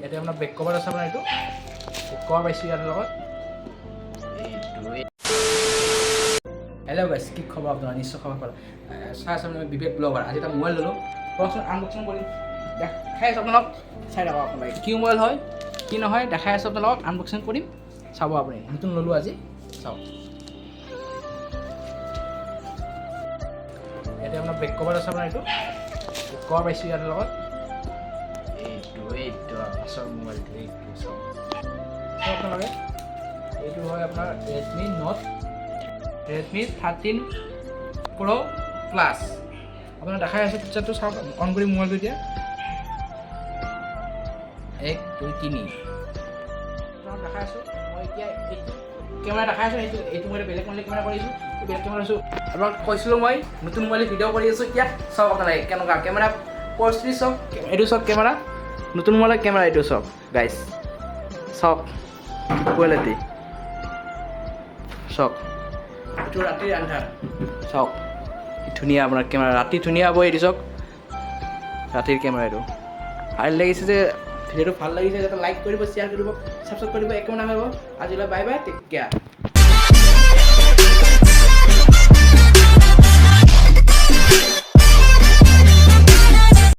ইয়াতে আপোনাৰ back cover আছে। আপোনাৰ এইটো বেক কভাৰ পাইছোঁ ইয়াৰ লগত। এইটো। হেল্ল' গাইছ, কি খবৰ আপোনাৰ? নিশ্চয় খবৰ ভাল। চাই আছে আপুনি বিবেক ব্লগাৰ। আজি এটা মোবাইল ল'লোঁ, বলকচোন আনবক্সিং কৰিম। দেখাই আছোঁ আপোনালোক, চাই থাকক। আপোনালোকে কি মোবাইল হয় কি নহয় দেখাই আছোঁ আপোনালোকক। আনবক্সিং কৰিম, চাব আপুনি। নতুন ল'লোঁ আজি, চাওক। ইয়াতে আপোনাৰ বেক কভাৰ আছে। আপোনাৰ এইটো বেক কভাৰ পাইছোঁ ইয়াৰ লগত। এইটো আচল মোবাইলটো এইটো, চাওক চাওক আপোনালোকে। এইটো হয় আপোনাৰ ৰেডমি নোট, ৰেডমি 13 প্ৰ' প্লাছ। আপোনাৰ দেখাই আছে পিকচাৰটো, চাওক। অন কৰিম মোবাইলটো এতিয়া। এক, দুই, তিনি। আপোনাক দেখাই আছোঁ মই এতিয়া এইটো কেমেৰা দেখাই আছোঁ। এইটো মই বেলেগ মোবাইল কেমেৰা কৰিছোঁ, বেলেগ কেমেৰা আছোঁ। আপোনাক কৈছিলোঁ মই নতুন মোবাইল ভিডিঅ' কৰি আছোঁ। এতিয়া চাওক আপোনালোকে কেনেকুৱা কেমেৰা পৰিস্থিতি। চাওক, এইটো চাওক কেমেৰা, নতুন মোবাইলৰ কেমেৰা এইটো। চাওক গাইছ, চাওক কোৱালিটি চাওক। এইটো ৰাতিৰ আন্ধাৰ, চাওক কি ধুনীয়া আপোনাৰ কেমেৰা। ৰাতি ধুনীয়া হ'ব। এইটো চাওক, ৰাতিৰ কেমেৰা এইটো। ভাল লাগিছে যে ভিডিঅ'টো, ভাল লাগিছে যাতে লাইক কৰিব, শ্বেয়াৰ কৰিব, ছাবস্ক্ৰাইব কৰিব, একো নাভাবিব। আজিলৈ বাই বাই, টেক কেয়াৰ।